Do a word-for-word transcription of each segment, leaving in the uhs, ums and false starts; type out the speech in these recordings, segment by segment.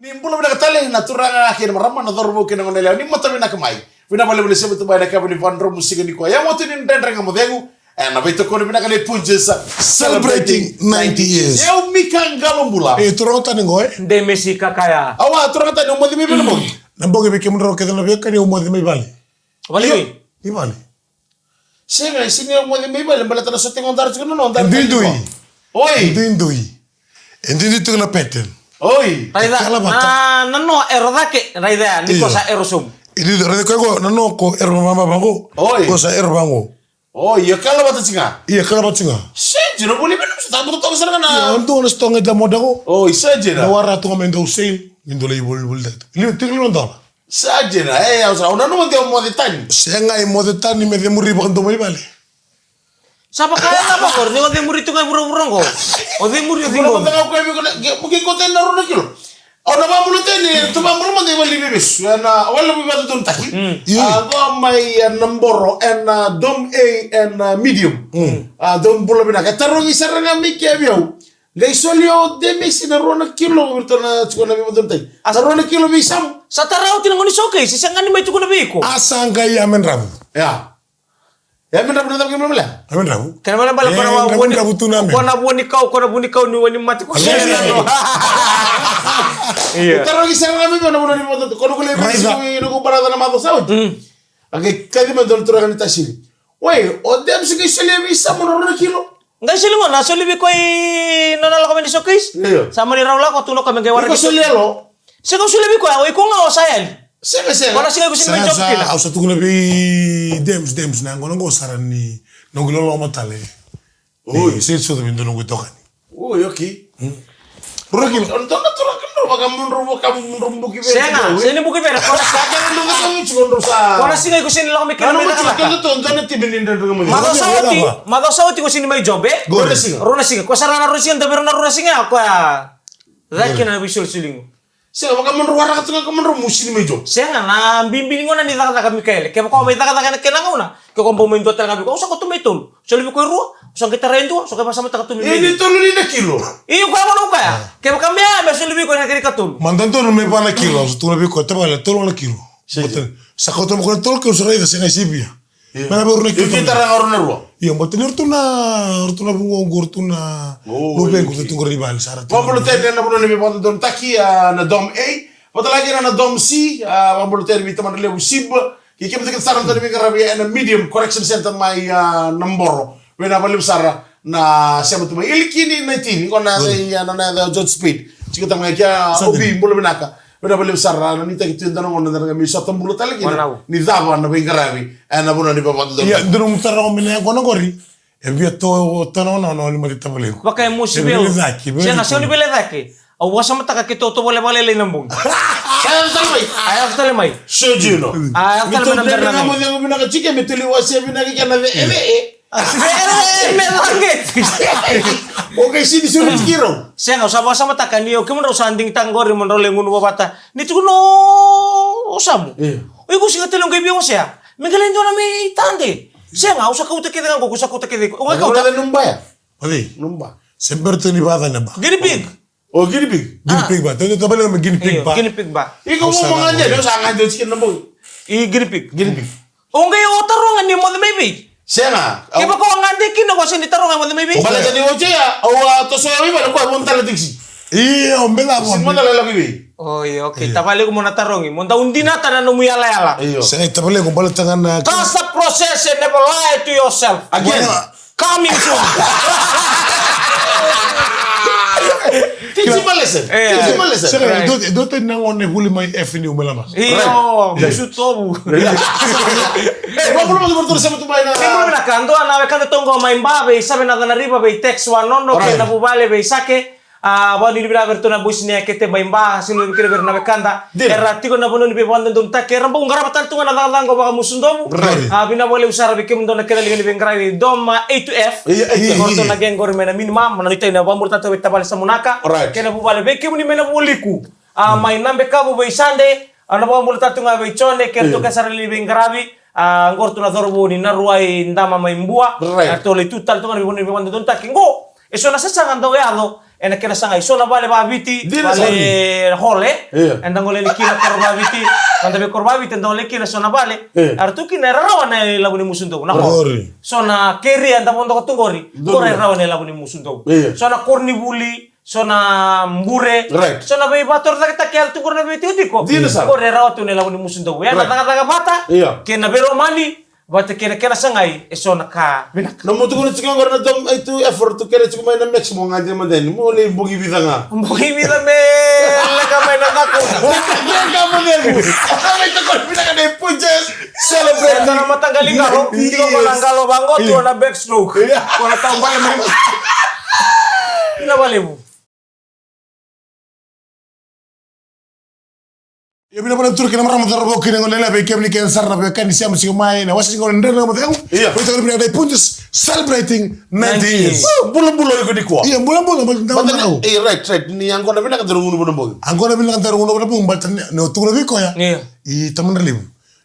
Ni bula vinaka tale na turaga kei na marama, na cauravou kei na goneyalewa, ni mata vinaka mai. Vinaka vakalevu ni sema tu mai na kava ni vadromu siga nikua. Ia mo tu ni Dredre Ga Mo Cegu. E na veitokoni vinaka ni Punjas. Celebrating ninety years. Ia o Mika Qalobula. E, turaga tani qo, e? Demesi Kakaya. Awa, turaga tani, o moce mai vale na bogi? Na bogi vei kemudrau kece na veiwekani, o moce mai vale. Vale. Io, vei? I vale. Sega, e sega ni o moce mai vale, baleta na sote qo dara tiko na noda. E duidui. Oi. E duidui. E duidui tiko na pattern. Oi. Raica, e kala vata. Na, na no ero cake, raica, ni ko sa ero sobu. E duidui, raica ko, na no ko ero vaqo. Oi. Ko sa ero vaqo. Oi, e kala vata tiko ga. Io, e kala vata tiko ga. Sa dina, voli vei na misa, tabu toka sara ga na. Io, dua na sitoa ga i Damodago. Oi, sa dina. Na wara toka me dau sale, ni dau lai voli, voli tale. Liu, tiko liu na dola. Sa dina, e, au sa, au nanuma de o moce tani. Sega, i moce tani me cemuri vakadua mai vale. Sa vaka e na vaka, ni o cemuri tu ga i vuravura qo. O cemuri, o cemuri. Vuravura qo, ko e vei ko na, ke, mo ke ko tani na rua na kilo. Au na vabula tani, tu vabula mo de vale ni veivesu. E na, wale mo vata tu taki. Mm. Io. A, qo mai, e na boro, e na dom A, e na medium. Mm. A, dom bula vinaka. E tarogi sara ga mai ke vei au. Qai soli o Demesi na rua na kilo, virta na tiko na veivadontai. A sa rua na kilo vei Samu. Sa tara oti na gone ni showcase, se sega ni mai tukuna vei iko. A sa qai Yamendravu. Ia. Yamendravu na cava kei Malamala? Yamendravu. Kei Malamala, e, ko na vua ni, Dravudravu tu na me. Ko na vua ni kau, ko na vua ni kau ni wainimate ko. Io. Sega. Io. Tara ki sega na me, ko na vua ni vata, ko na kule. Raica. Visi, ko na kuparata na mato sa oti. Mm. A qai kaci mai dua na turaga ni Tasiri. Oi, o Demesi qai solia vei Samu na rua na kilo. Qai soli qo, na soli vei koya i nona lako mai ni showcase. Io. Sa mani rau lako, tukuna o koya me qai waraki. Iko solia lo? Sega, au solia vei koya, o iko ga o sa yali. Sega, sega. Ko na siga iko sini mai job kina. Au sa tukuna vei Dems, Dems, na gauna qo sara ni noqu loloma tale. Oi. Ni se sota vei dua noqu itokani. Oi, okay. Hmm. Rua na kilo. Dua na turaga kemudrau, vakamudrau, vakamudrau buki vei. Sega, sega ni buki vei, ko na sa kena dua na turaga kemudrau sa. Ko na siga iko sini lako mai kina mai cakacaka. Dua na timi ni Dredre Ga Mo Cegu. Macawa sa oti, macawa sa oti ko sini mai job, e? Rua na siga. Rua na siga. Ko sa rua na rua na siga, da vei rua na rua na siga, ko ya. Cake na veisolisoli qo. Sega, vakamudrau waraka tu ga kemudrau mo sini mai job. Sega, na bibi ni gauna ni cakacaka Mikaele. Kevaka o mai cakacaka ena kena gauna, ke ko bau mai dua tale ga vei koya, au sa kauta mai tolu. Soli vei koya e rua, au sa qai tara e dua, au sa qai vakasamataka tu mai. E, ni tolu ni na kilo. Io, koya gona au kaya. Kevaka me ya, me soli vei koya na kena ikatolu. Mada donu me va na kilo, au sa tukuna vei koya, tavale, tolu na kilo. Sega. Sa kauta mai koya na tolu kilo, sa raica, sega ni sivia. Io. Me na vei rua na kilo. Io, ke tara ga rua na rua. Io, baleta ni ratou na, ratou na vugoqu, ratou na luvequ, ratou qori vale sara. Vabula tale na vanua ni veivakadodonutaki, a, na Dom A. Vata lagi na, na Dom C, a, vabula tale vei tamana levu Siba. Kei kemudou kece sara na dau ni veiqaravi ena Medium Correction Center mai, a, Naboro. Vinaka vakalevu sara na sema tu mai. Ilikini na itini, ko na yaca, a, na, na yaca George Speed. Tiko tale ga kea, Obi, bula vinaka. Vinaka vakalevu sara, na nuitaki tu e dua na gauna, da na qai mai sota bula tale kina. Ni cava na veiqaravi ena vanua ni veivakadodonutaki. Ia, dua nomu taro mai na yaqona qori. E via to, to na nona, nona ni mate tavalequ. Vaka e mosi vei au. Sega, sega ni veilecaki. Au vakasamataka keitou tovolea vakalailai na bogi. Sa yaco tale mai. A yaco tale mai. Sure, you know. A yaco tale mai na Dredre Ga Mo Cegu vinaka tiko, me tuli wase vinaka kei na vee, vee. Vee, me lageti. O qai sini sure tiko rau. Sega, au sa vakasamataka ni o kemudrau sa digitaka qori mo drau lai gunu vavata. Ni tukuna o Samu. Io. O iko sega tale o qai via wasea. Me qai lai dua na me itade. Sega, au sa kauta kece ga qo, au sa kauta kece. O qai kauta. Nomu baya. O cei? Nomu ba. Se bera tu ni vacana ba. Guinea pig. O guinea pig. Guinea pig ba. Tau tavale me guinea pig ba. Io, guinea pig ba. Iko mo gade, o sa gade o tiko na bogi. I guinea pig. Guinea pig. O qai o taroga ni moce mai vei? Sega. Kevaka o gade kina ko sega ni taroga moce mai vei? Baleta ni o tia, o a toso ya vei vale ko a von tala tiksi. Io, bela von. Sini mo tala lako vei. Oi, okay. Tavalequ mo na tarogi. Mo dau dinata na nomu yalayala. Io. Sega, tavalequ baleta ga na. Trust the process and never lie to yourself. Again. Coming soon. Teach him a lesson. Teach him a lesson. Sega, e dua, e dua tani na gone vuli mai F N U mai Lama. Io, musu tovu. E, vabula mada vei ratou na sema tu mai na. Vabula vinaka, dua na wekada toka qo mai Ba, vei Save na Canariva, vei Tex Wanono, kei na vuvale, vei Sake. A, vakanuinui vinaka vei ratou na boys ni Ekete mai Ba, sega ni vei kina vei ira na wekada. Era tiko na vanua ni veivakadodonutaki, era bau qarava tale tu ga na cakacaka qo vakamusudovu. A, vinaka vakalevu sara vei kemudou na kena liga ni veiqaravi Dom A two F. Ko ratou na gang qori mai na Minimum, na nuitaki na vakabula tale tu ga vei tavale Samunaka. Kei na vuvale vei kemuni mai na Vualiku. A, mai Nabekavu vei Sade, a, na vakabula tale tu ga vei Jone, kei ratou kece sara na liga ni veiqaravi. A, qo ratou na cauravou ni Naruwai Dama mai Bua. Ratou lai tu tale tu ga na vanua ni veivakadodonutaki qo. E so na sasaga dau yaco ena kena sagai, so na vale vakaviti, vale hall. Eda gole yani kina koro vakaviti, na da veikoro vakaviti eda gole kina, so na vale. Era tu kina era rawa na ilavo ni musu dou, na hall. So na keria eda vodoka tu qori, qori e rawa na ilavo ni musu dou. So na koronivuli, so na bure, so na veivakatorocaketaki yaco tu qori na veitikotiko, qori e rawa tu na ilavo ni musu dou. Ia na cakacaka vata kei na veilomani vata kei na kena sagai e so na ka vinaka. Na mo tukuna tiko qori na dau, e tu effort tu kere tiko mai na Max mo gade mada yani, mo lai bogi vica ga. Bogi vica me leka mai na cakuna. Leka mada yani. Sa mai tiko vinaka na Punjas. Celebrate. Ena mataqali qalo, tiko ko na qalo vaqo, tu na backstroke. Ko na taubale mai. Vinaka vakalevu. Ia vinaka vakalevu turaga kei na marama, cauravou kei na goneyalewa, vei kemuni kece sara na veiwekani sema tiko mai na wasa ni gauna ni Dredre Ga Mo Cegu. Io. Vei turaga vinaka na Punjas celebrating ninety years. Io. Bulabula iko nikua. Io, bulabula, bulabula. Baleta ni, e, right, right. Ni yaqona vinaka daru gunuva na bogi. Yaqona vinaka daru gunuva na bogi, baleta ni, ni o tukuna vei koya. Io. I Tamadra Levu.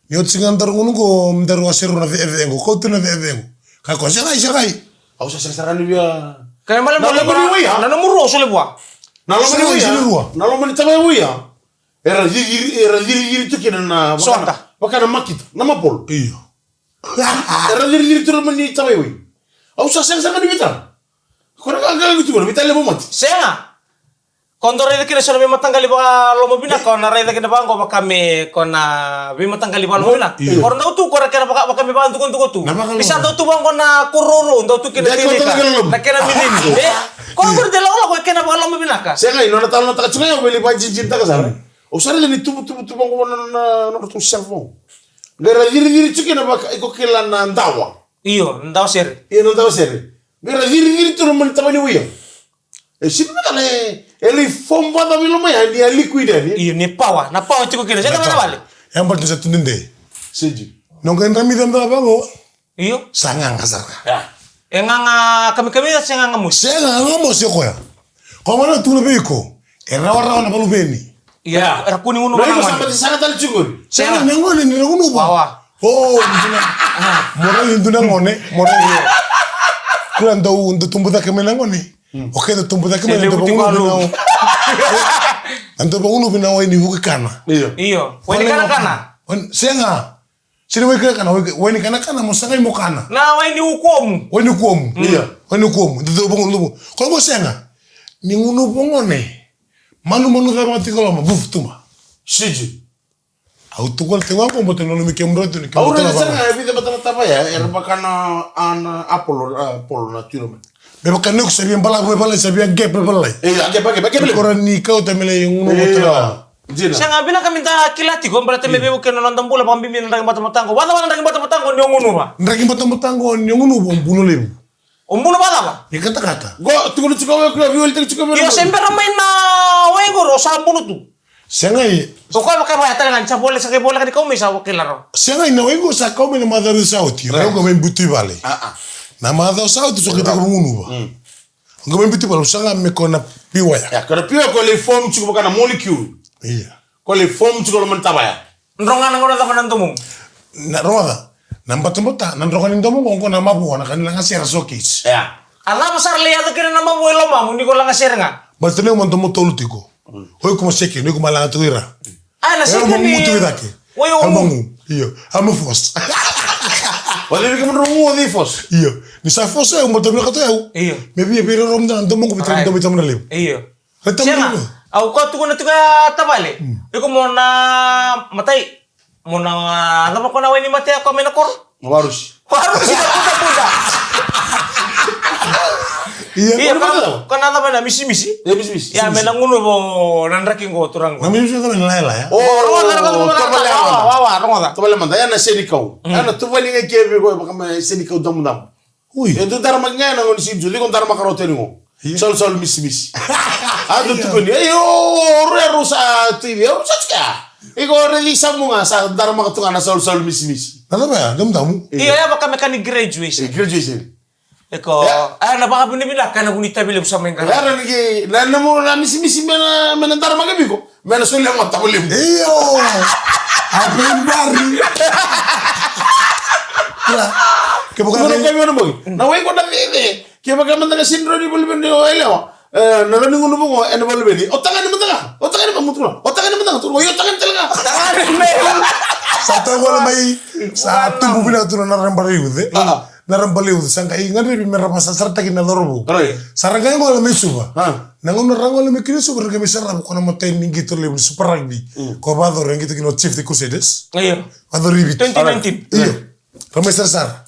Ni oti ga daru gunu qo, daru a seru na cecegu. Kauta na cecegu. Ka ko segai, segai. Au sa sega sara ni via. Ka e male na loma ni wai, a? Na nomu rua, o sole vua. Na loma ni wai, a? Na loma ni tavaya wai, a? Era ciri, era ciriciri tu kina na vaka na, vaka na makita, na mapolo. Io. Era ciriciri tu na loma ni tavaya wai. Au sa sega sara ni via tara. Ko na qaqaqa tu ko na via tara levu mate. Sega. Ko dau raica kina so na veimataqali vakalomavinaka, ko na raica kina vaqo vaka me ko na veimataqali vakalomavinaka. Io. Ko ra dau tu ko ra kena vaka, vaka me vakadukaduka tu. Ni sa dau tu vaqo na korouro, dau tu kina tinika. Na kena micini. E, ko dau raica lakolako e kena vakalomavinaka. Sega, i nona talanoataka tiko ga, au via lai vakajijinitaka sara. Au sa raica ni tubutubu tu vaqo na, na, na, na ratou cell phone. Qai ra ciriciri tiko kina vaka, iko kila na dawa. Io, na dawa sere. Io, na dawa sere. Qai ra ciriciri tu na loma ni tavaya ni wai. E sega ni vale, e lai form vata vei loma ya, ni a liquid yani. Io, ni power, na power tiko kina. Sega na vale. E baleta sa tu dede. Siji. Noqu dramica mada vaqo. Io. Sa gaga sara. Ya. E gaga kamikamica se gaga mosi? Sega, gaga mosi o koya. Ko gona tukuna vei iko. E rawarawa na valuveni. Ia, era kua ni gunuva na gone. Sega, na gone ni ra gunuva. Wawa. O, dua na, mo rai dua na gone, mo rai. Kua dau, dau tubu cake mai na gone. O keda tubu cake mai na dau vagunuvi na o. Na dau vagunuvi na wai ni vuki kana. Io. Io. Wai ni kanakana. Sega. Sega ni wai kanakana, wai, wai ni kanakana, mo sagai mo kana. Na wai ni ukuomu. Wai ni ukuomu. Io. Wai ni ukuomu. Dau vagunuvi. Ko mo sega. Ni gunuva gone. Manumanu cava ga tiko loma, vuf, tuba. Siji. Au tukuna tiko ga qo, baleta nanumi kemudrau tu ni kemudrau tu na vale. Au raica sara ga e vica vata na tavaya, era vaka na, a, na apolo, a, apolo na tu i loma. Me vaka ni ko sa via balavu e valai, sa via gap e valai. E, a gap, a gap, a gap. Ko ra ni kauta me lai gunu vata na. Dina. Sega, vinaka me da kila tiko, baleta me veivuke na noda bula vakabibi na draki batabata qo. Vacava na draki batabata qo ni o gunuva? Draki batabata qo ni o gunuva, o bula levu. O bula vacava? Ni katakata. Qo, tukuna tiko vei koya, veiwalitaki tiko vei koya. Io, se bera mai na wai qori, o sa bula tu. Segai. O koya vaka vaya tale ga ni sa vole, sa kai voleka ni kau mai sa kila rawa. Segai, na wai qo sa kau mai na macawa sa oti. Right. Rau ka mai butu i vale. A, a. Na macawa sa oti, so kai taka vagunuva. Mm. Qo mai butu i vale, sa ga me ko na piwaya. Ya, ko na piwaya, ko lai form tiko vaka na molecule. Ia. Ko lai form tiko loma ni tavaya. Droga na gauna cava na domomu? Na rogoca. Na batabata, na droga ni domo qo, qo na mavoa, na ka ni lagasere, showcase. Ia. A cava sara lai yaco kina na mavoa i lomamu ni ko lagasere ga? Baleta ni au ma domo tolu tiko. Mm. O iko ma second, o iko ma laga tiko i ra. A, na second ni. Au ma gu tiko i cake. Oi, o. Au ma gu. Io. Au ma force. O cei vei kemudrau gu, o cei force? Io. Ni sa force au, baleta vinakata au. Io. Me via veiroro mada na domoqu, vei tara na domo i Tamadra Levu. Io. Sega, au ko tukuna tiko ya tavale. Mm. Iko mo na matai, mo na cava ko na wai ni mate ya ko mai na koro? Warusi. Warusi na pudapuda. Ia, ko na cava na misimisi? Ia, misimisi. Ia, me na gunuva na draki qo, turaga qo. Na misimisi na cava na lailai, ya? O, rogoca, rogoca, rogoca. Tavale mada. Wawa, rogoca. Tavale mada, ya na senikau. Mm. Ya na tuvani ga ke vei ko, vaka me senikau damudamu. Ui. E dau daramaki ga ena gauna ni siga ni June, iko daramaka rawa tani qo. Io. Salusalu misimisi. A dau tukuni, ei, o, o rau sa tu i vei, o rau sa tu kea. Iko raici Samu ga sa daramaka tu ga na salusalu misimisi. Na cava ya, damudamu? Io, ya vaka me ka ni graduation. E, graduation. Iko, e, na vakavinavinaka, na vuni tavi levu sa mai qara. Era ni ki, na, na mo, na misimisi me na, me na daramaka vei iko. Me na solia mo tavo levu. Io. A pembari. Kila. Ke boka na kai na boy. Na wai ko na veve. Kevaka mada ga sega ni rawa ni vakaluveni o yalewa, e, na rawa ni gunu vaqo ena vakaluveni. O tagane mada ga. O tagane mada ga, tukuna. O tagane mada ga, tukuna. Io, o tagane tale ga. Tagane me. Sa toka gole mai, sa tubu vinaka tu na Narabale Youth, e? Ah. Narabale Youth, sa qai gadrevi me ra vakasasarataki na cauravou. Right. Sa ra qai gole mai Suva. Ah. Na gauna ra gole mai kina Suva, ra qai mai sarava ko na matai ni qito levu ni Super Rugby. Mm. Ko vakayacori, e qito kina o Chief the Crusaders. Io. Vakayacori i Viti. Twenty nineteen. Io. Ra mai sarasara.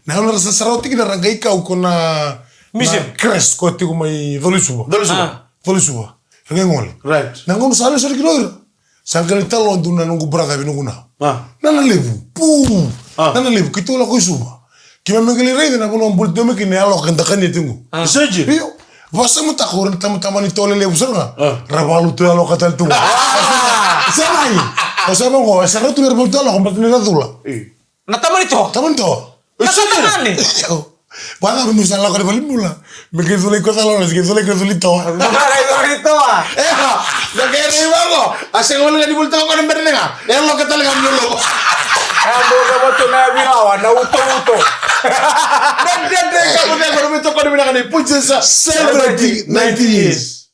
Na gauna ra sarasara oti kina ra qai kau ko na museum. Na Crest ko tiko mai Colisuva. Colisuva. Ah. Colisuva. Ra qai gole. Right. Na gauna sa lesu oti kina o ira. Sa qai lai talanoa tu na noqu brother vei noqu na. Ah. Nana levu. Pu. Ah. Nana levu. Keitou lako i Suva. Keimami qai lai raica na vanua buli tu mai kina yaloka eda kania tiko qo. Ah. Seji. Io. Vakasamataka o ira na tamatama ni toa lelevu sara ga. Ah. Ra valuta yaloka tale tu qo. Ah. Sa mai. O sa vaqo, e sa rauta ni ra valuta yaloka, baleta ni ra cula. Io. Na tamani toa. Tamani toa. Na tamani. Vaka me sa lako ni valenibula. Me qai culai ko cala, me qai culai ko culi toa. Me qai culai toa. E, na qai rai vaqo. A sega wale ga ni vuli toka ko na bere ga. E loka tale ga mo loko. E boka voto na virawa, na uto uto. Na dredre ka mo cego na me toka ni vinaka ni Punjas celebrating ninety years.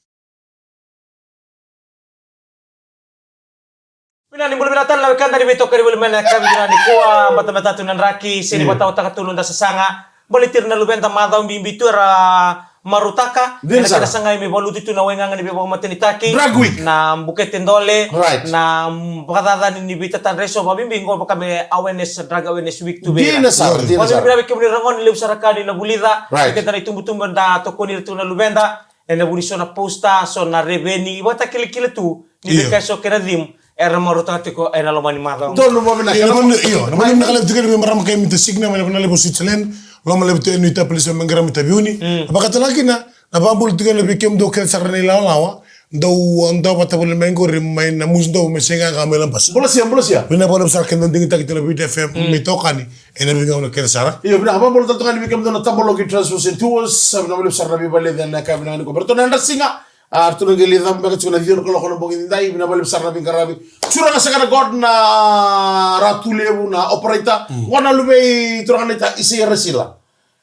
Vinaka ni bula vinaka tale na wekada ni veitokoni voli mai na yakavi vinaka nikua, bata me tatu na draki, sega ni vataotaka tu noda sasaga. Baleti ira na luveda macawa bibi tu era marautaka. Dina sara. Ena kena sagai me valuti tu na waigaga ni veivakamatenitaki. Drag Week. Na bukete dole. Right. Na, mm, vakacacani ni veitatadra eso, vakabibi qo vaka me awareness, Drug Awareness Week tu vei ira. Dina sara, dina sara. Vinaka vei kemuni ragone, levu sara ka ni na vulica. Right. Keda na itubutubu da tokoni ira tu na luveda. Ena vu ni so na poster, so na reveni, vakatakilakila tu ni veika eso kei na theme era marautaka tiko ena loma ni macawa. Donu mo vinaka. Io, na vanua, io, na vanua vinaka levu tiko ni vei marama kei Mita Signa, mai na vanua levu o Switzerland, loma levu tu e New Itapalis, mai qara Mita Viuni. Mm. Vakatalega kina, na vakabula tiko ena vei kemudou kece sara na ilawalawa, dou, dou vata voli mai qori, mai na Musudovu, mai Saigaga, mai Labasa. Bolasia, bolasia. Vinaka vakalevu sara keda digitaki tu na Viti F M, mm, me tokani. Ena veigauna kece sara. Io, vinaka, vakabula tale tu ga ni vei kemudou na Tabaloki Travels and Tours, sa vinaka vakalevu sara na veivaleni ena yakavi vinaka nikua. Eratou na Yadra Siga, a, ratou na qai lai cava beka tiko na ciwa na kaloko na bogi nidai, vinaka vakalevu sara na veiqaravi. Turaga Sega na God na Ratu Levu na operator, mm, qo na luvei turaga naita Isaia Rasila.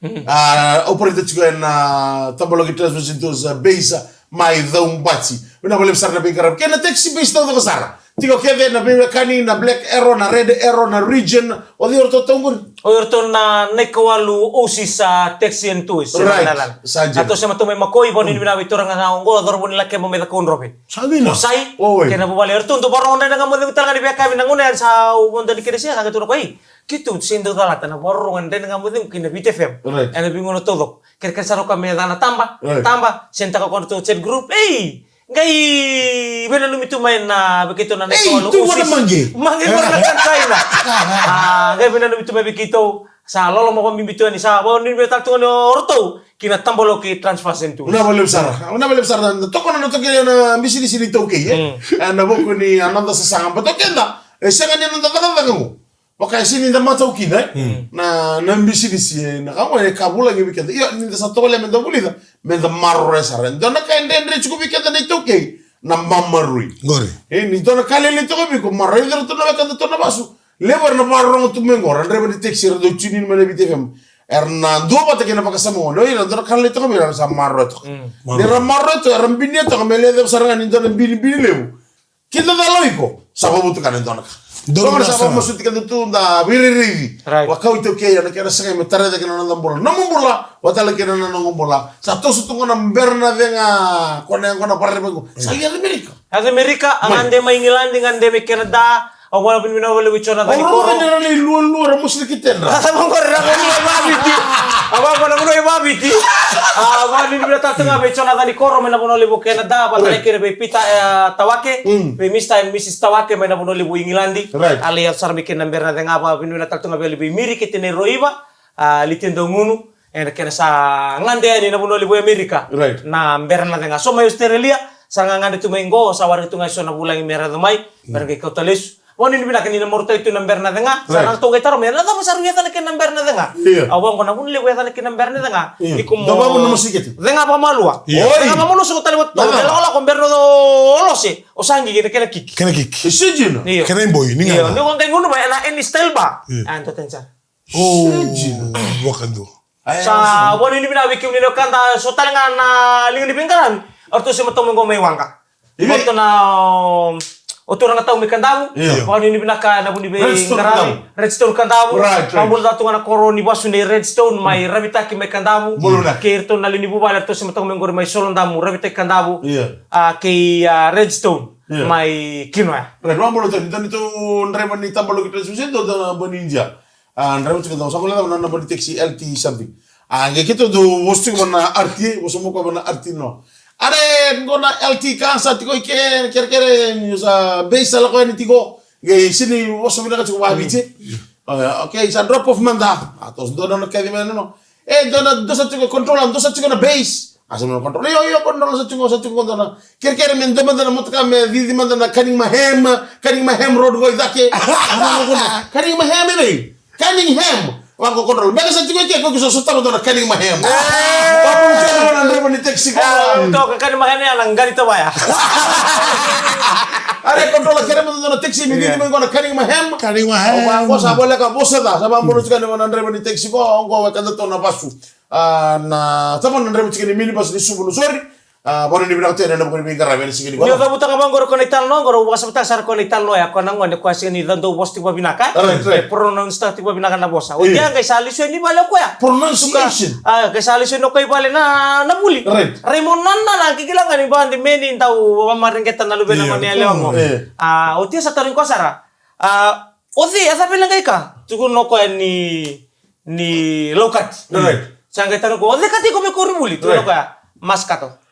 Mm. A, operator tiko ena Tabaloki Travels and Tours, a, base, a, mai Caubati. Vinaka vakalevu sara na veiqaravi. Kei na taxi base taucoko sara. Tiko kece na veiwekani, na Black Arrow, na Red Arrow, na Region. O cei o ratou tau qori? O iratou na Naikawalu Osis, a, Taxi and Tours. Right. Sa dina. Ratou sema tu mai Makoi, vakanuinui vinaka vei turaga na oqo, cauravou ni Lakeba mai Cakaudrove. Sa dina. O Sai, oi, kei na vuvale. Eratou dau vakarorogo Dredre Ga Mo Cegu tale ga ni veiyakavi na gauna ya sa au vodo ni kena siga, sa qai tukuna o koya, ei, keitou se dau calata na vakarorogo Dredre Ga Mo Cegu kei na Viti F M. Right. Ena veigauna taucoko. Kere kere sara o koya me yacana Taba. Right. Taba, sega ni taka o koya na tou chat group. Ei! Qai veinanumi tu mai na vei keitou na Naikawalu Osis. Ei, tu vana maqe. Maqe qori na ka ni China. A, qai veinanumi tu mai vei keitou. Sa loloma vakabibi tu yani, sa vakanuinui tale tu ga ni o ratou ki na Tabaloki Transfers and Tours. Vinaka vakalevu sara. Vinaka vakalevu sara na tokona na toki na bisinisi ni taukei, e? Mm. E, na vuku ni a noda sasaga. Baleta o keda, e sega ni noda cakacaka qo. Vaka e sega ni da matau kina, e? Mm. Na, na bisinisi, e, na ka qo e ka vulagi vei keda. Io, ni da sa tovolea me da vulica, me da maroroya sara. E dua na ka e dredre tiko vei keda na iTaukei, na mamaroroi. Qori. E, ni dua na ka lailai toka vei iko, maroroi iratou na wekadatou na vasu. Levu era na vakarorogo tu mai qo, ra draiva ni taxi, era dau tune in mai na Viti F M. Era na duavata kei na vakasama qo. Io, era dua na ka lailai toka vei ira, era sa maroroya toka. Mm. Ni ra maroroya toka, era binia toka, me levu sara ga ni dua na binibini levu. Kida cala o iko, sa vavutukana e dua na ka. Dua na ka sa vakamasuti keda tu da veirairaici. Right. Vakau iTaukei ena kena sagai me tarai cake na noda bula. Nomu bula, vakatale kei na noqu bula. Sa toso tu qo na bera na cega, ko na yaqona vakarerevaki qo. Sa lai yaco Amerika. Yaco Amerika, a gade mai Igiladi, gade mai Canada, au vakavinavinaka vakalevu vei Jonathan Ikoro. Au rogoca ni ra lai lualua, ra mosi na kitedra. Sa vaqori na vanua e Vaviti. A vaqo na vanua e Vaviti. A, vakavinavinaka tale tu ga vei Jonathan Ikoro mai na vanua levu o Canada, vakatale kei na vei Peter, e, Tawake, mm, vei Mister and Missus Tawake mai na vanua levu o Igiladi. Right. A lai yaco sara mai kina na bera na cega, vakavinavinaka tale tu ga vei Miri kei Tinai Roiva, a, Liti Daugunu, ena kena sa gade yani na vanua levu o Amerika. Right. Na bera na cega. So mai Australia, sa ga gade tu mai qo, sa waraki tu ga eso na vulagi me ra yaco mai, me ra qai kauta lesu. Vakanuinui vinaka ni na marautaki tu na bera na cega. Sa, right, na ratou qai taro mai, na cava sa rui yacana kina na bera na cega? Io. Au vaqo na vuna levu yacana kina na bera na cega. Io. Iko mo cega vakamalua. Oi. Cega vakamalua, so tale vata. Io. Me lakolako bera na olose, o sa qiqi na kena kiki. Kena kiki. E sega dina. Io. Kena iboi, ni ga. Io, ni o qai gunu mai, ena Any Style Bar. Io. A, dua tani sara. O, vakadua. Sa vakanuinui vinaka vei kemuni na wekada, so tale ga na liga ni veiqaravi. O ratou se matau mai qo mai Waqa. Io. O ratou na, o turaga tau mai Kadavu. Io. Vakanuinui vinaka na vu ni veiqaravi. Redstone Kadavu. Redstone Kadavu. Right, right. Vakabula tu ga na koro ni vasu nei Redstone mai Ravitaki mai Kadavu. Bula vinaka. Kei iratou na lewe ni vuvale, ratou se matau mai qori mai Solodamu, Ravitaki Kadavu. Io. A, kei, a, Redstone mai Kinoya. Right, vakabula tu, ni tou draiva ni Tabaloki Transmission, tou draiva ni India. A, draiva tiko, sa qai lai cava na naba ni taxi, L T something. A, qai keitou dau vosa tiko vua na R T, vosa mai o koya vua na R T, no. Are, qo na L T ka sa tiko i ke, kerekere, ni sa base sa lako yani tiko. Qai sega ni vosa vinaka tiko vakaViti. A, okay, sa drop off mada. A, tou sa dua na kaci mai, no. E, dua na, dua sa tiko controller, dua sa tiko na base. A, sa mai controller. Io, io, controller sa tiko, sa tiko dua na. Kerekere me dua mada na motoka me cici mada na Cunningham, Cunningham Road qo i cake. A, Cunningham, e vei? Cunningham. Vaqo controller. Beka sa tiko i ke, ko ki sa sotava dua na Cunningham. Vaqo na draiva ni taxi ko. Toka Cunningham ya na qari tavaya. Are controller, kere mada dua na taxi me cici mai qo na Cunningham. Cunningham. Vaqo sa voleka vosa ca, sa vaqo na tiko na draiva ni taxi ko, qo wekadatou na vasu. A, na, sa vaqo na draiva tiko ni minibus ni Suva, no, sorry. A, vakanuinui vinaka tu yani na vuku ni veiqaravi ena siga nikua. Ni o cavuta ga vaqori o koya na italanoa qori, au vakasamataka sara o koya na italanoa ya, o koya na gone, o koya sega ni dau vosa tiko vakavinaka. Right, right. E pronounce tiko vakavinaka na vosa. Oti ya qai sa lesu yani vale o koya. Pronunciation. A, qai sa lesu yani o koya i vale na, na vuli. Right. Rai mo nana na kikila ga ni vade meni dau vamareqeta na luvena gone yalewa qo. A, oti ya sa tarogi koya sara. A, o cei, a cava e leqa i ka? Tukuna o koya ni, ni Laukati. Right. Sa qai tarogi koya, o cei ka tiko me koronivuli? Tukuna o koya, Masikato.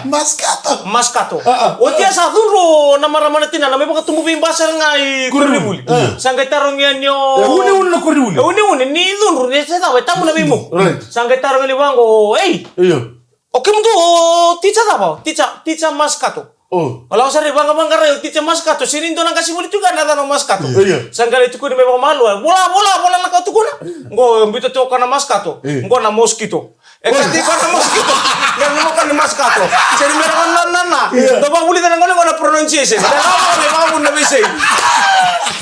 Masikato. Masikato. Oti ya sa cudru na marama na tinana me vakatubu veibasai ga i koronivuli. Sa qai tarogi yani o, e uneune na koronivuli. E uneune, ni cudru, ni se cava, e tabu na veimuku. Right. Sa qai tarogi yani vaqo, ei. Io. O kemudou o ticha cava? Ticha, ticha Masikato. O lako sara i vaqavaqarai o ticha Masikato, sega ni dua na qasenivuli tu ga na yacana o Masikato. Io. Sa qai lai tukuni me vakamalua. Vola, vola, vola na ka o tukuna. Qo biuta tu o koya na Masikato. Qo na mosquito. E ka tiko na mosquito. Qai ni mo ka ni Masikato. Sega ni me rawa na, na, na. Dau vakavulica na gone qo na pronunciation. Dau vakavulica na veisei.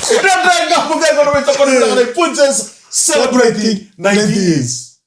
Dredre Ga Mo Cegu na veitokoni na Punjas celebrating nineties.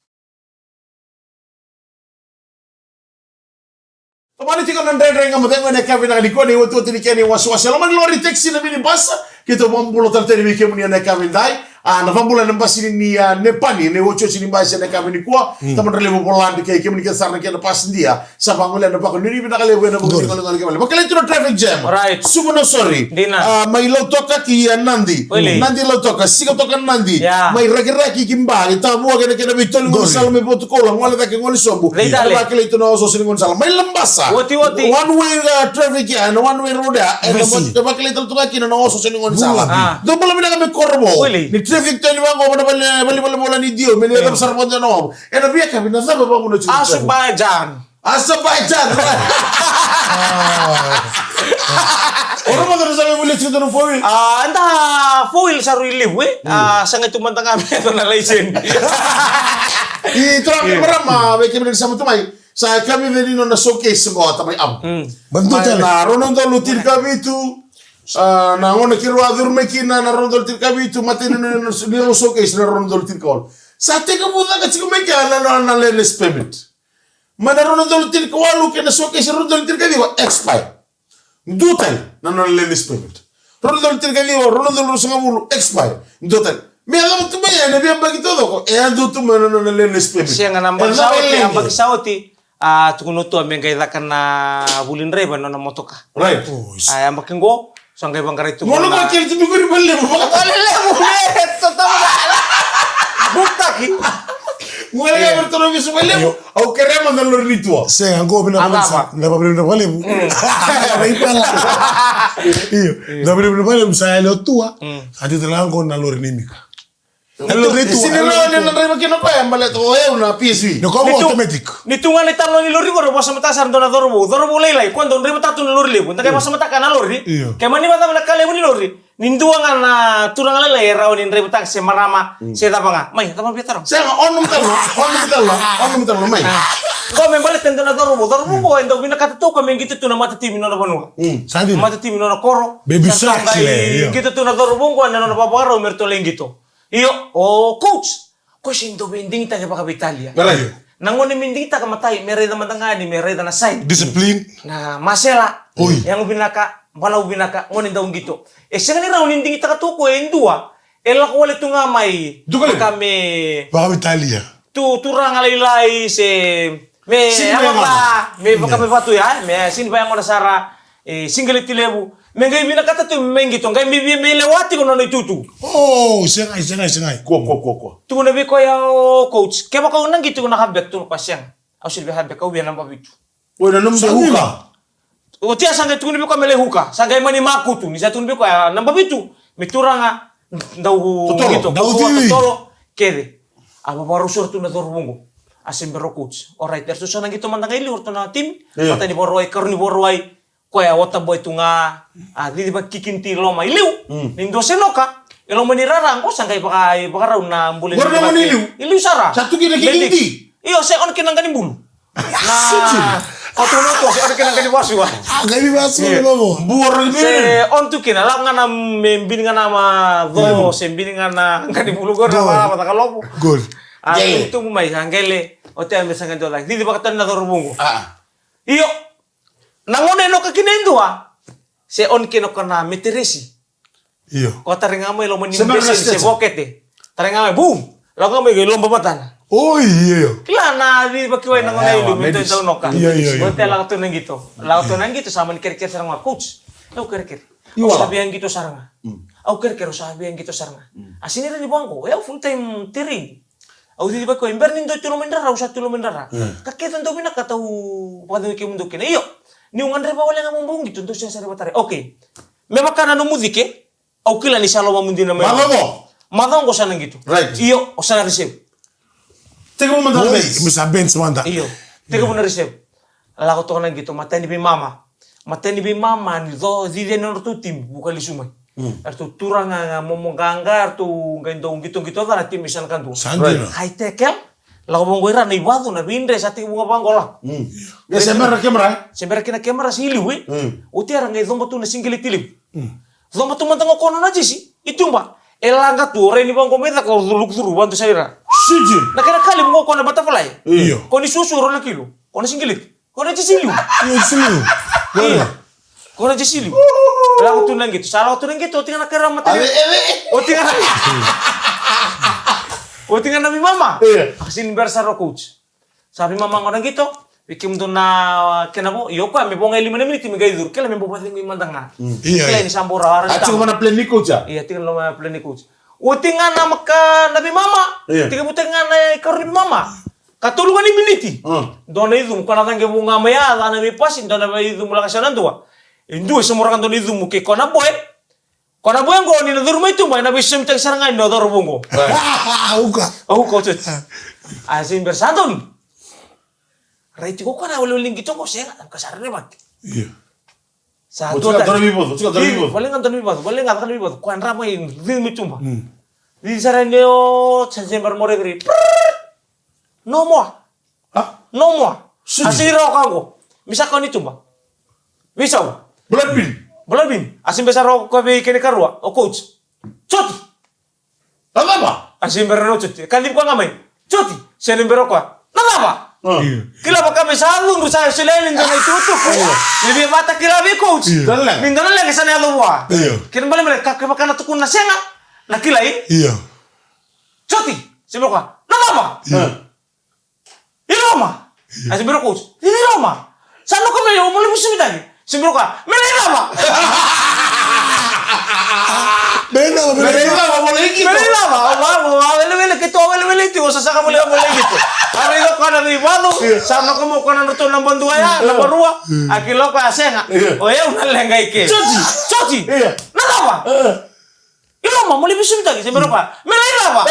Tomani tiko na Dredre Ga Mo Cegu ena yakavi vinaka nikua, na iotioti ni kena iwasewase. Loma ni lori, taxi, na minibus, keitou vakabula tale tiko vei kemuni ena yakavi edai. A, na vakabula ena basi ni, a, Nepani, na iotioti ni basi ena yakavi nikua. Tamani levu Voladi kei kemuni kece sara na kena pasidia. Sa vagolea na vakanuinui vinaka levu ena vuku ni galegale kei vale. Vakilai tu na traffic jam. Right. Suva, no, sorry. Dina. A, mai Lautoka ki, a, Nadi. Nadi Lautoka, Sigatoka Nadi. Mai Rakiraki ki Ba, ki Tavua kei na kena veitoli ni gaunisala mai Vatukoula, gole cake, gole sobu. Vakilai tu na osooso ni gaunisala. Mai Labasa. Oti, oti. One way, a, traffic ya, na one way road ya. E vakilai tale tu ga kina na osooso ni gaunisala. Dou bula vinaka mai Korovou. Ni traffic tu yani vaqo, vale, vale, vale, vale ni dio, me ni cava sara vaqo na ovu. Ena veiyakavi na cava vaqo na traffic. Azerbaijan. Azerbaijan. O rau mada na sa mai volia tiko na four wheel? A, eda four wheel sa rui levu, e? A, sa qai tu mada ga me dua na laiseni. I tara ke marama, vei kemuni sa mutu mai. Sa ka vei ni nona showcase qo tamai avu. Mai na rua na udolu tinikavitu. A, na gauna keirau a curu mai kina na rua na udolu tinikavitu, matai ni nona showcase na rua na udolu tinikawalu. Sa tekivu caka tiko mai kea na, na, na learner's permit. Mai na rua na udolu tinikawalu kei na showcase rua na udolu tinikaciwa, expire. Dua tale na nona learner's permit. Rua na udolu tinikaciwa, rua na udolu ruasagavulu, expire. Dua tale. Me yacova tu mai ya na veiyabaki taucoko, e yadua tu mai na nona learner's permit. Sega na yabaki sa oti, yabaki sa oti. A, tukuna tu me qai caka na vuli draiva na nona motoka. Right. A, yabaki qo, sa qai vaqarai tu. Mono na keli tu mai qori valelevu. Valelevu, me, sa tau. Butaki. Mono ya, e, toro visu valelevu. Au kerea mada na lori ni tua. Sega, qo vina valelevu. Io, na vina valelevu sa yali o tua. A, tita la qo na lori ni Mika. Sini lori na draiva kina o koya, baleta o yau na P S V. Na koya automatic. Ni tu ga na italanoa ni lori qori, au vakasamataka sara dua na cauravou, cauravou lailai, koya dau draivataka tu na lori levu. Da qai vakasamataka na lori. Io. Ke mani vakacava na ka levu ni lori, ni dua ga na turaga lailai e rawa ni draivataka se marama, se cava ga. Mai, cava via taro? Sega, o nomu taro, o nomu taro, o nomu taro, mai. Qo me baleta e dua na cauravou, cauravou qo e dau vinakata toka me qito tu na matatimi ni nona vanua. Sa dina. Matatimi ni nona koro. Baby shark, io. Qito tu na cauravou qo ena nona vakavakarau me ratou lai qito. Io, o coach. Ko se dau veidigitaki vakaveitalia. Right. Na gone me digitaka matai, me raica mada ga ni me raica na sign. Discipline. Na masela. Oi. Yago vinaka, balavu vinaka, gone dau qito. E sega ni rawa ni digitaka tu ko e dua. E lako wale tu ga mai. Duka le. Vaka me. Vakaveitalia. Tu, turaga lailai se. Me sini yagona. Me vaka me vatu ya, me sini vayagona sara. E, singeleti levu. Me qai vinakata tu me qito, qai me via me lewa tiko nona itutu. O, segai, segai, segai. Kua, kua, kua, kua. Tukuna vei koya o coach, kevaka au na qito na habek, tukuna koya sega. Au sini via habek, au via naba vitu. Oi, na nomu sa huka. Oti ya sa qai tukuna vei koya me lai huka. Sa qai mani makutu, ni sa tukuna vei koya naba vitu. Me turaga, dau qito, dau totolo, kece. A vakarau sara tu na cauravou qo. A se bera o coach. Alright, eratou sa na qito mada ga i liu, eratou na timi. Io. Mata ni vakarau ai, karua ni vakarau ai. Koya water boy tu ga, a cici vakikini ti loma i liu. Mm. Ni dua se noka, e loma ni rara qo sa qai vaka, vakarau na bula ni vati. I liu sara. Sa tu kina kikini ti. Io, se on kina qani bulu. Na, o tu na tu, se on kina qani vasu. A, qani vasu, io. Bua ro ni se on tu kina, lako ga na me bini ga na ma co, se bini ga na qani bulu qo na ma, ma takalopo. Good. A, tu mai, sa qele, o te me sa qai dua, cici vakatani na cauravou qo. A. Io. Na gone e noka kina e dua, se on kina ko na meteresi. Io. Ko tare ga mai loma ni beseni se vokete. Tare ga mai, bum! Lako ga mai qai loba matana. Oi, io, io. Kila na cici vakiwai na gone i liu me dua e dau noka. Io, io, io. Ko te lako tu na qito. Lako tu na qito, sa mani kerekere sara ga, coach. Au kerekere. Au sa via qito sara ga. Mm. Au kerekere, au sa via qito sara ga. Mm. A sini rani vaqo, e au full time terrain. Au cici vaka koya, bera ni dua e tu loma ni rara, au sa tu loma ni rara. Mm. Ka kece dau vinakata au vakacegui kemudou kina. Io, niu gadreva wale ga mo bau qito, dou sega sara ni vatarai. Okay. Me vaka na nomu cike, au kila ni sa lomamudina mai. Macawa qo. Macawa qo sa na qito. Right. Io, o sa na reserve. Tekivu mada na bench. Me sa bench mada. Io. Tekivu na reserve. Lako toka na qito, matai ni veimama. Matai ni veimama ni co, cici yani nodratou timi, vuka lesu mai. Mm. Eratou turaga ga, momo qaqa, eratou qai dau qitoqito ca na timi sa na kadua. Sa dina. Right. High tackle, lako vaqo i ra na ivacu, na veidre, sa tekivu ga vaqo la. Mm. Ia se bera na kemera, e? Se bera kina kemera, se i liu, e? Mm. Oti era qai coba tu na singeleti levu. Mm. Coba tu mada ga o koya na jesi, i tuba. E laga tu, o rai ni vaqo mai caka, o luku curu, vadu sa i ra. Siji. Na kena ka levu qo o koya na butterfly. Io. Ko ni susu, rua na kilo. Ko na singeleti. Ko na jesi liu. Io, jesi liu. Io. Ko na jesi liu. Lako tu na qito. Sa lako tu na qito, oti ga na kera mata. Ave, ave. Oti ga na. Oti ga na veimama. Io. A sini bera sara o coach. Sa veimama qo na qito. Vei kemudou na kena vo. Io koya me vo ga e lima na miniti me qai curu. Kila me bau vacegui mada ga. Mm. Io, io. Kila ni sa bau rawa. A tiko mai na plan ni coach, a? Io, tiko mai na plan ni coach. Oti ga na maka na veimama. Io. Tiko vutaki ga na ikarua ni veimama. Ka tolu ga ni miniti. Mm. Dua na icumu, ko na caqe vu ga mai a, ca na veipasi, dua na veicumu lako sa na dua. E dua e sa mora ga dua na icumu kei ko na boy. Ko na boy qo ni na curu mai tuba, e na veisosomitaki sara ga ni na curu vu qo. Right. Uka. Uka, o toti. A se bera sa donu. Right, ko ko na wale wale qito ko sega, ka sa rerevaki. Io. Sa dua tale. Vale ga dua na veivacu, vale ga dua na veivacu. Ko a dra mai, cici mai tuba. Mm. Cici sara ni o, sa se bera mo referee. No more. A? No more. A sini rawa ka qo. Me sa ka ni tuba. Veisau. Blood beam. Blood beam. A sini bera sa rawa ka vei kena ikarua. O coach. Joti. Na cava? A sini bera na joti. Ka ni ko ga mai. Joti. Sini bera ko. Na cava? Mm. Kila vaka me sa cudru sa sele ni dua na itutu. Ni via vata kila vei coach. Io. Ni dua na leqa sa na yaco vua. Io. Kena ibalebale ka, kevaka na tukuna na sega. Na kilai. Io. Joti. Sini bera ko. Na cava? Io. I loma. A se bera coach. I loma. Sa no ka me o mo lai veisumitaki. Se bera ka. Me lai lava. Me lai lava, me lai lava. Me lai lava, mo lai kito. Me lai lava. O wa, o wa, welewele kito, welewele tu, o sa saka mo lai, mo lai kito. A me ilo kana ni vanu. Sa no ka mo kana no to namba dua ya, namba rua. A kilo ka sega. O yau na leqa i ke. Joti. Joti. Na lava. I loma, mo lai veisumitaki, se bera ka. Me lai lava.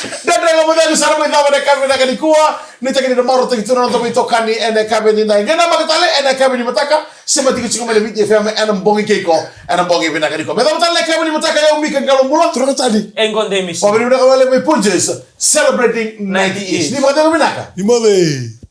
Dredre Ga Mo Cegu sara mai cava ena yakavi vinaka nikua. Ni taki ni na marautaki tu na noda veitokani ena yakavi ni dai. Qai namaka tale ena yakavi ni mataka. Sema tiko tiko mai na Viti F M ena bogi keiko. Ena bogi vinaka nikua. Me cava tale na yakavi ni mataka, o yau Mika Qalobula. Turaga Tani. E qo Demis. Vakavinavinaka wale mai Punjas. Celebrating ninety years. Ni vakacegu vinaka. Ni moce.